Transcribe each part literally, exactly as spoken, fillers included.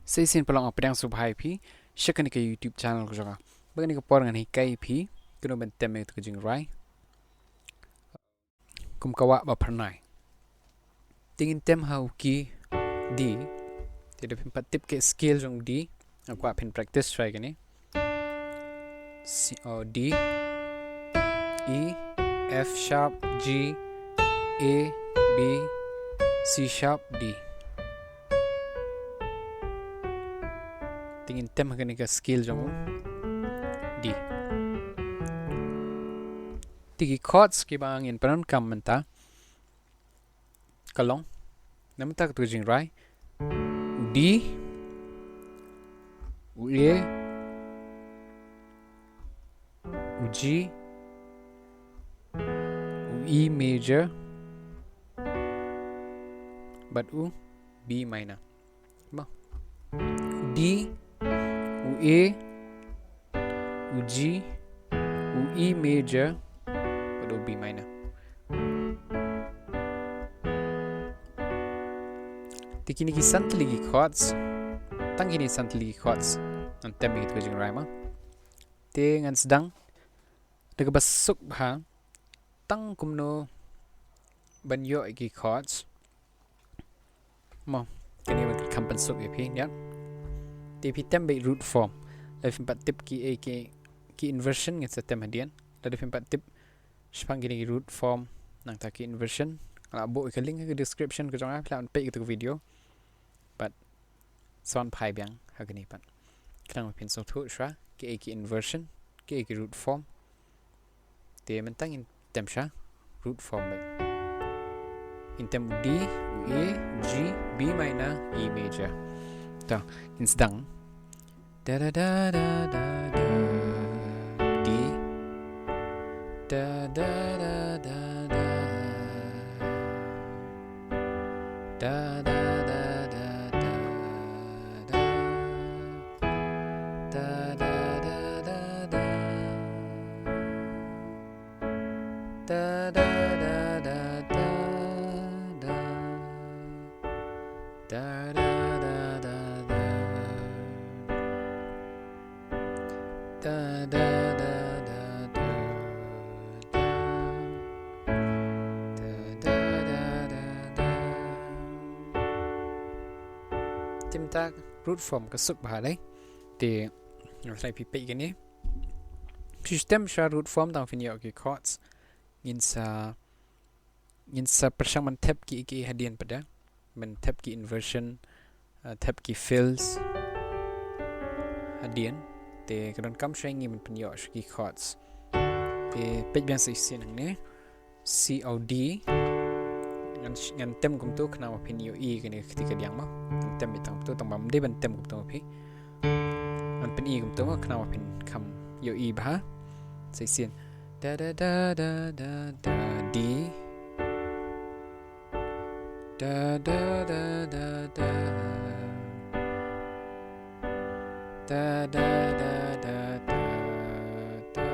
Sa shisien paralok, nga pdiang sngewbha ïa phi sha kane ka YouTube channel ka jong nga. Ba kane ka por ngan hikai ïa phi kumno ban tem ïa ka jingrai kum ka wah ba phyrnai. Te ngin tem ha u key D. Te lada phim pat tip ki scale jong D, nga kwah phin practice try kane. C, uh, D, E, F sharp, G, A, B, C sharp, D. Te ngin tem ha kane ka scale jong u D. Te ki chords kiba ngin pyndonkam mynta ka long, na mynta ka tu jingrai, u D, u A, u G, u E major, bad u B minor. Mo. U D, u A, u G, u E major, bad u B minor. Te kine ki san tylli ki chords, tang kine san tylli ki chords ngan tem ïa ka jingrai mo. Te ngan sdang da kaba suk bha tang kumno ban ïoh ïa ki chords. Mo, kane ba kham pynsuk ïa phi nia. Te phi tem beit root form. Lada phim pat tip ki, eh, ki, ki inversion, ngin sa tem hadien. Lada phim pat tip shaphang kine ki root form nangta ki inversion, nga la buh ïa ka link ha ka description ka jong nga, phi lah ban peit ïa ka video. Bad sa wan phai biang ha kane pat, khnang ba phin sngewthuh shuwa kiei ki inversion, kiei ki root form. Te mynta ngin tem sha root form beit. Ngin tem u D, u A, u G, B minor, E major. To, ngin sdang. Da da da da da da. D. Da da da da da. Da da da da da da. Da da da da da. Da da da da da da. Da da da da da. Da da da da da da. Da da da da da. Te mynta root form ka suk bha dei. Te nga sa pynpeit kane. Phi shu tem sha root form tang phin ïoh ki chords. Ngin sa, ngin sa pyrshang ban thep ki, ki hadien pat da. Ban thep ki inversion, uh, thep ki fills hadien. Te ka donkam shuwa ïa ngi ban pynïoh sha ki chords. Te peit biang sa shisien hangne. C O D. Ngan, ngan tem kumto khnang ba phin ïohi kane ka kti kadiang mo. Ngan tem beit tang kumto, tang ba ym dei ban tem kumto phi. Ngan pyni kumto mo khnang ba phin kham ïohi bha. Sa shisien. Da da da da da da, D. Da da da da da. Da da da da da da.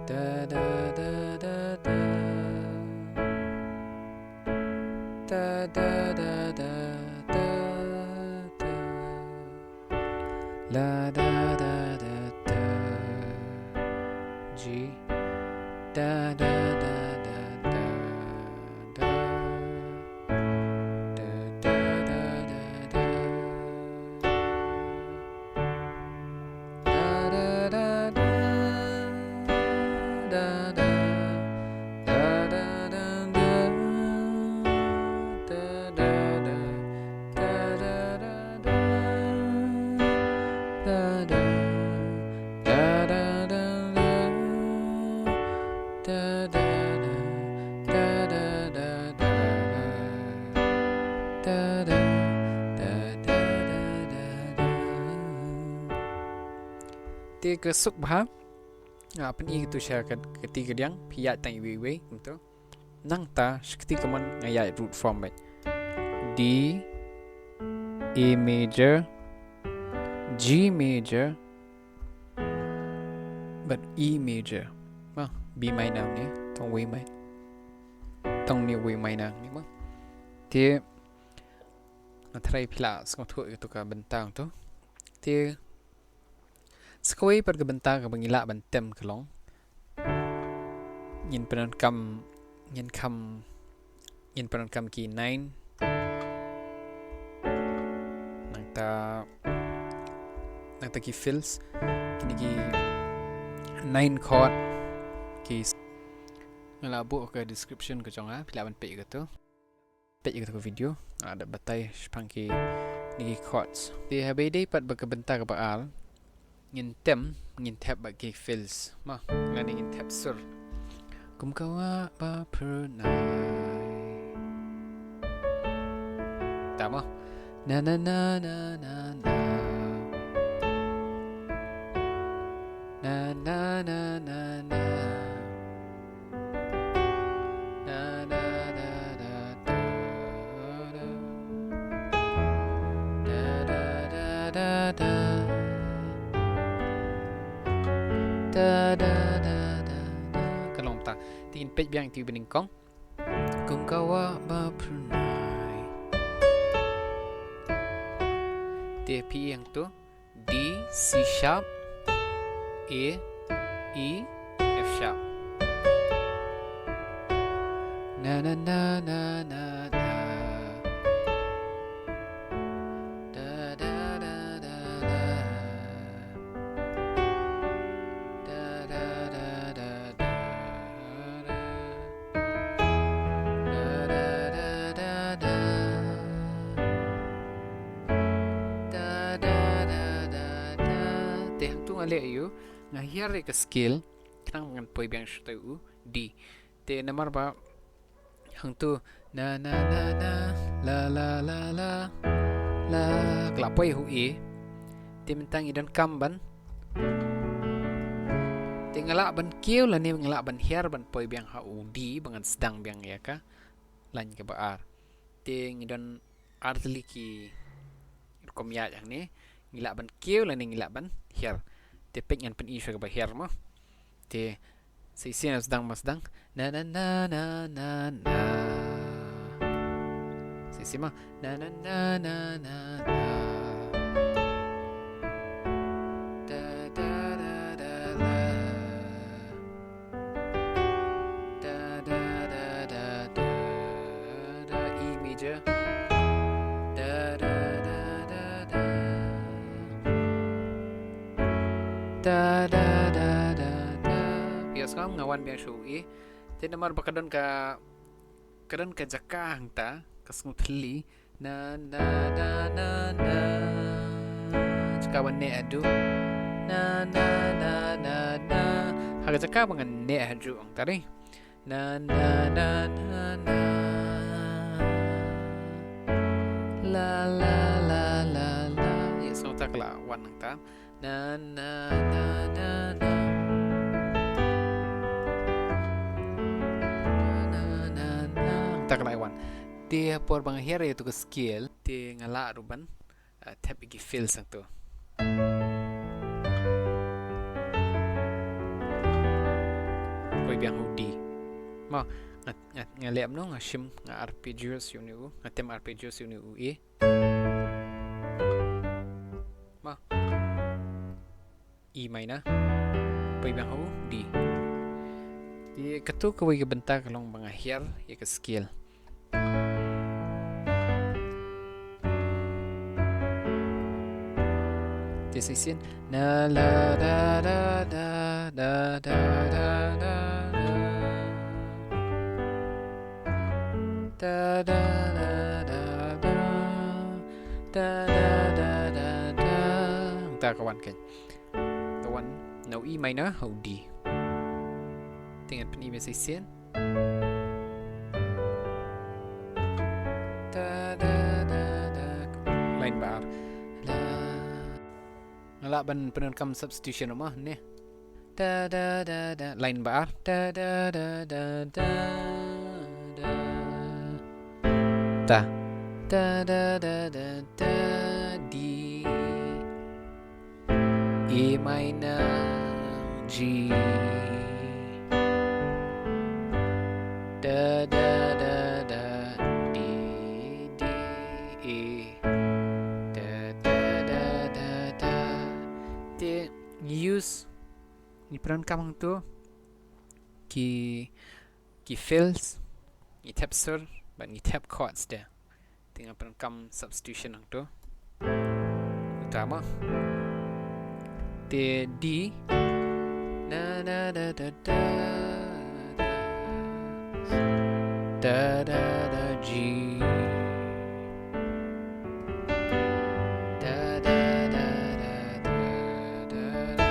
Da da da da da. Da da da da da da. La da da da da. G. Da da da da da da. Da da da da da. Da da da da da da. Da da da da da. Da da da da da da. Da da da da da. Da da da da da da. Da da da da da da. Da da da da da da da. Te ka suk bha. Nga pyni katu sha ka, ka kti kadiang, phi ïaid tang iwei iwei kumto. Nangta sha ka kti kamon nga ïaid root form beit. D, A major, G major, bad E major. Mo, B minor ne, tang wei mai. Tang ne wei minor ne mo. Te Nga tharai phi la sngewthuh ïa kato ka bynta hangto. Te sa kawei pat ka bynta kaba ngi lah ban tem ka long, ngin pyndonkam, ngin kham, ngin pyndonkam ki nine. Nangta, nangta ki fills, kine ki nine chord, ki s-, nga la buh ka description ka jong nga, phi lah ban peit ïa kato. Peit ïa kato ka video, ah, da batai shaphang ki, kine ki chords. Te haba ïadei pat bad ka bynta kaba ar, ngin tem, ngin thep bad ki fills. Mo, lane ngin thep sur. Kum ka wah ba phyrnai. Ta mo. Na, na, na, na, na, na. Na, na, na, na, na. Na, na, na, na, na, na. Na, na, na, na, na. Da, da, da, da, da. Ka long ta. Te ngin peit biang ïa kato ba nyngkong. Kum ka wah ba phyrnai. Te phi ïeng to. D, C sharp, A, E, F sharp. Na, na, na, na, na, na. Da, da, da, da, da. Da, da, da, da, da, da. Da, da, da, da, da. Da, da, da, da, da. Te hangto nga leh ïa u, nga hiar ïa ka scale, khnang ngan poi biang shuh ïa u D. Te namar ba hangto na, na, na, na, la, la, la, la, la, ka la poi ha u A. Te mynta ngi donkam ban, te nga lah ban kiew lane nga lah ban hiar ban poi biang ha u D ba ngan sdang biang ïa ka line kaba ar. Te ngi don ar tylli ki rukom ïaid hangne, ngi lah ban kiew lane ngi lah ban hiar. Te peit ngan pyni shuwa kaba hiar mo. Te sa shisien sdang mo, sdang. Na, na, na, na, na, na. Sa shisien mo. Na, na, na, na, na, na. Da, da, da, da, da. Da, da, da, da, da, da, E major. Da, da, da, da, da. Da, da, da, da, da. Phi ïohsngew, nga wan biang sha u A. Te namar ba ka don ka, ka don ka jaka hangta, ka sngewthylli. Na, na, na, na, na. Jaka ban neh haduh. Na, na, na, na, na. Ha ka jaka ba ngan neh haduh ong tari. Na, na, na, na, na. La, la, la, la, la. Ïa, sngewta ka la wan hangta. Na, na, na, na, na. Na, na, na, na. Hangta ka la wan. Te ha por ba nga hiar ïa tu ka scale, te nga lah ruh ban, ah, thep ïa ki fills hangto. Poi biang ha u D. Mo, nga, nga, nga leh kumno, nga shim, nga arpeggios ïa une u, nga tem arpeggios ïa une u A. Mo. E minor. Poi biang ha u D. Te kato kawei ka bynta ka long ba nga hiar ïa ka scale. Te sa shisien. Na, la, da, da, da, da. Da, da, da, da, da. Da, da, da, da, da. Hangta ka wan kein. Ka wan na u E minor ha u D. Te ngan pyni biang sa shisien. Da, da, da, da. Line ba ar. La. Nga lah ban pyndonkam substitution ruh mo, ne. Da, da, da, da. Line ba ar. Da, da, da, da, da, da. Ta. Da, da, da, da, da, D. E minor, G. Da, da, da, da, D, D, E. Ngi pyndonkam hangto ki, ki fills, ngi thep sur bad ngi thep chords de. Te nga pyndonkam substitution hangto. Uta mo. Te D. Na, na, da, da, da, da. Da, da, da, G. Da, da, da, da, da, da, da.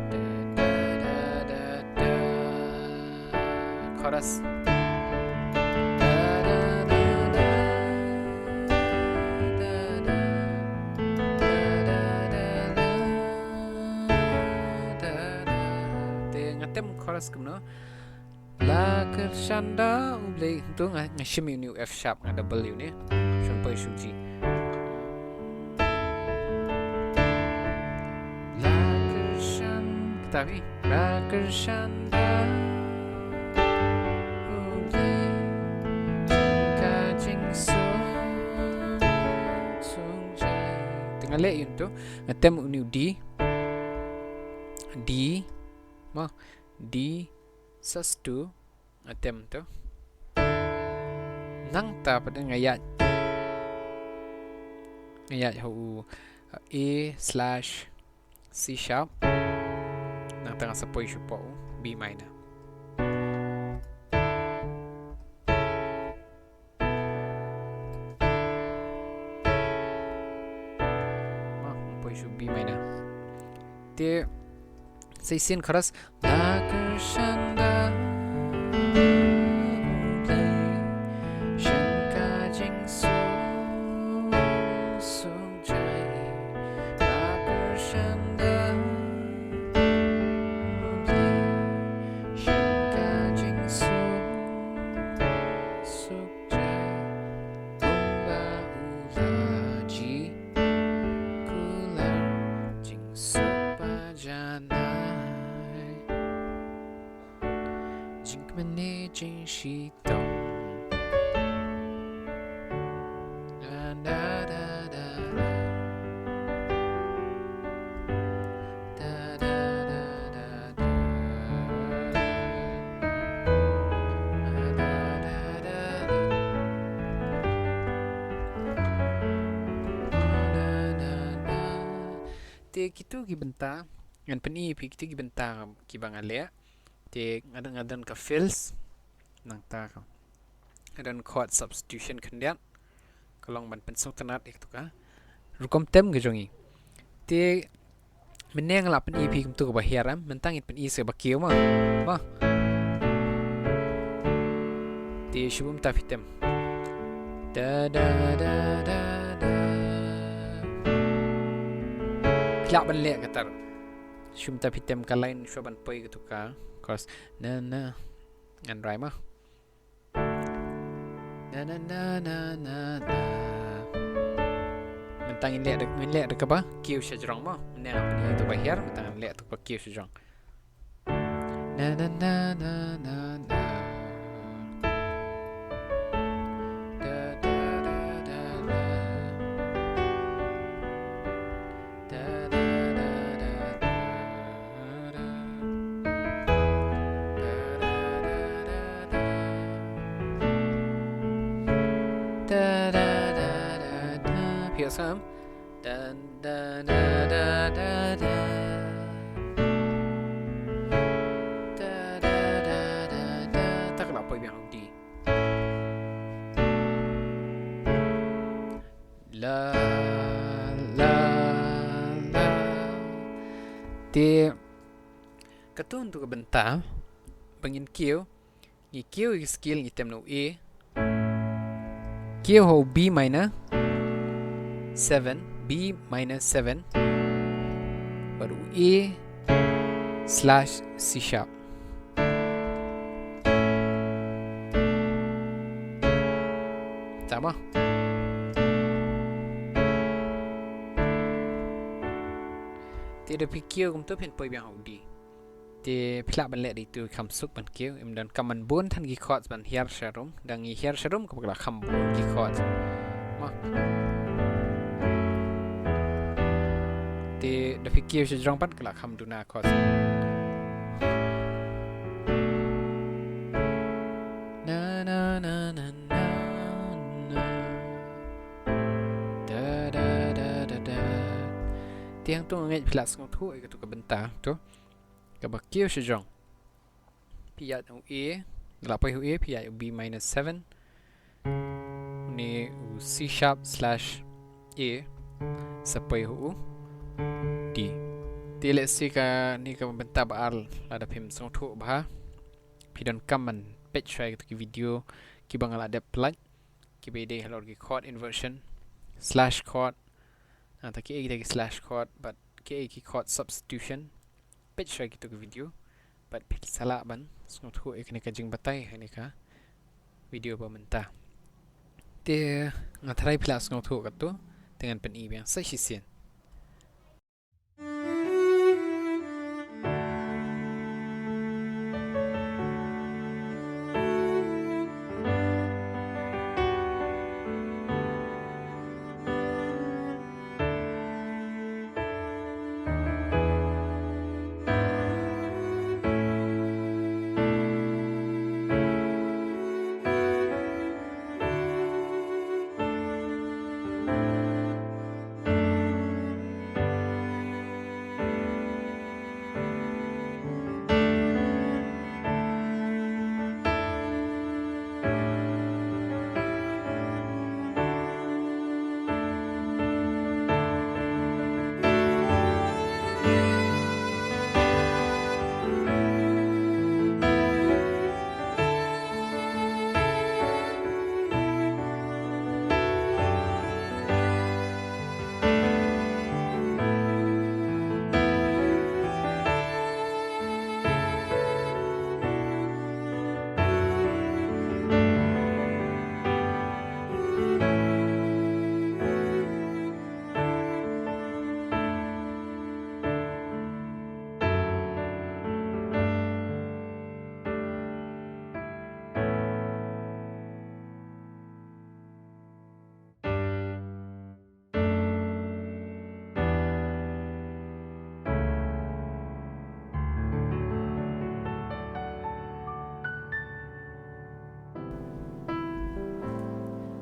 Da, da, da, da, da. Chorus. Te nga tem chorus kumno. La kyrshan da U Blei. Hangto nga, nga shim ïa une u F sharp, nga double ïa une. Shu poi shu G. La kyrshan, kata phi. La kyrshan da U Blei jong ka jingsuk, suk jai. Te nga leh ïa une to, nga tem une u D. D, mo, D, sus two, nga tem to. Nangta pat nga ïaid, nga ïaid ha u, uh, A slash C sharp. Nangta nga sa poi shu poi u B minor. Mo, poi shu B minor. Te sa shisien chorus. La kyrshan da U Blei sha ka jingsuk, suk jai. La kyrshan da U Blei sha ka jingsuk, suk jai. Kumba u la jikular, jingsuk ba janai, jingkmen ne jingshitom. Da, da, da, da, da. Da, da, da, da, da. Da, da, da, da, da. Da, da, da. Te kito ki bynta ngan pyni ïa phi, kito ki bynta kiba nga leh. Te nga don, nga don ka fills. Nangta ka, nga don chord substitution khyndiat. Ka long ban pynsngewtynnat ïa kato ka rukom tem ka jong ngi. Te mynne nga la pyni ïa phi kumto kaba hiar, em, mynta ngin pyni sa kaba kiew mo. Mo. Te shu bun ta phi tem. Da, da, da, da, da. Phi lah ban leh kata. Shu bun ta phi tem ka line shuwa ban poi kato ka chorus. Na, na. Ngan rai mo. Na, na, na, na, na, na. Mynta ngin leh da, ngin leh da kaba kiew shajrong mo. Mynne nga pyni ïa kato ba hiar, mynta ngan leh da kaba kiew shajrong. Na, na, na, na, na, na. Da, da, da, da, da. Da, da, da, da, da. Da, da, da, da, da. Phi ïohsngew? Da, da, da, da, da, da. Da, da, da, da, da. Ta ka la poi biang ha u D. La, la, la. Te kato ntu ka bynta ba ngin kiew, ngi kiew ïa ka scale, ngi tem na u A. Kiew ha u B minor seven, B minor seven. Bad u A slash C sharp. Tama. Te da phi kiew kumto phin poi biang ha u D. Te phi lah ban leh da itu kham suk ban kiew, im don kam ban bun than ki chords ban hiar sharum, dang ngi hiar sharum ka bakla kham bun ki chords. Ma. Te Te da phi kiew sha jrong pat ka la kham duna chord. Na na na na na na. Da da da da da. Te hangto nga ngeit phi la sngewthuh ïa kato ka bynta to. Kaba kiew sha jrong. Phi ïaid u A, la poi u A, phi ïaid u B minor seven. Une u C sharp slash A, sa poi u D. Te lehse kane ka bynta ba ar lada phim sngewthuh bha. Phi donkam ban peit shuwa ïa kito ki video kiba nga la dep pyllait. Kiba dei halor ki chord inversion, slash chord, nangta kiei kita ki slash chord, bad kiei ki chord substitution. Peit shuwa ïa kito ki video bad phi sa lah ban sngewthuh ïa kane ka jingbatai ha kane ka video ba mynta. Te nga tharai phi la sngewthuh kato, te ngan pyni biang sa shisien.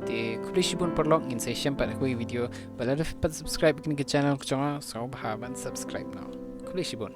Te khublei shibun paralok, ngin sa ïashem pat ha kawei video. Bad lada phim pat subscribe ïa kane ka channel ka jong nga, sngewbha ban subscribe noh. Khublei shibun.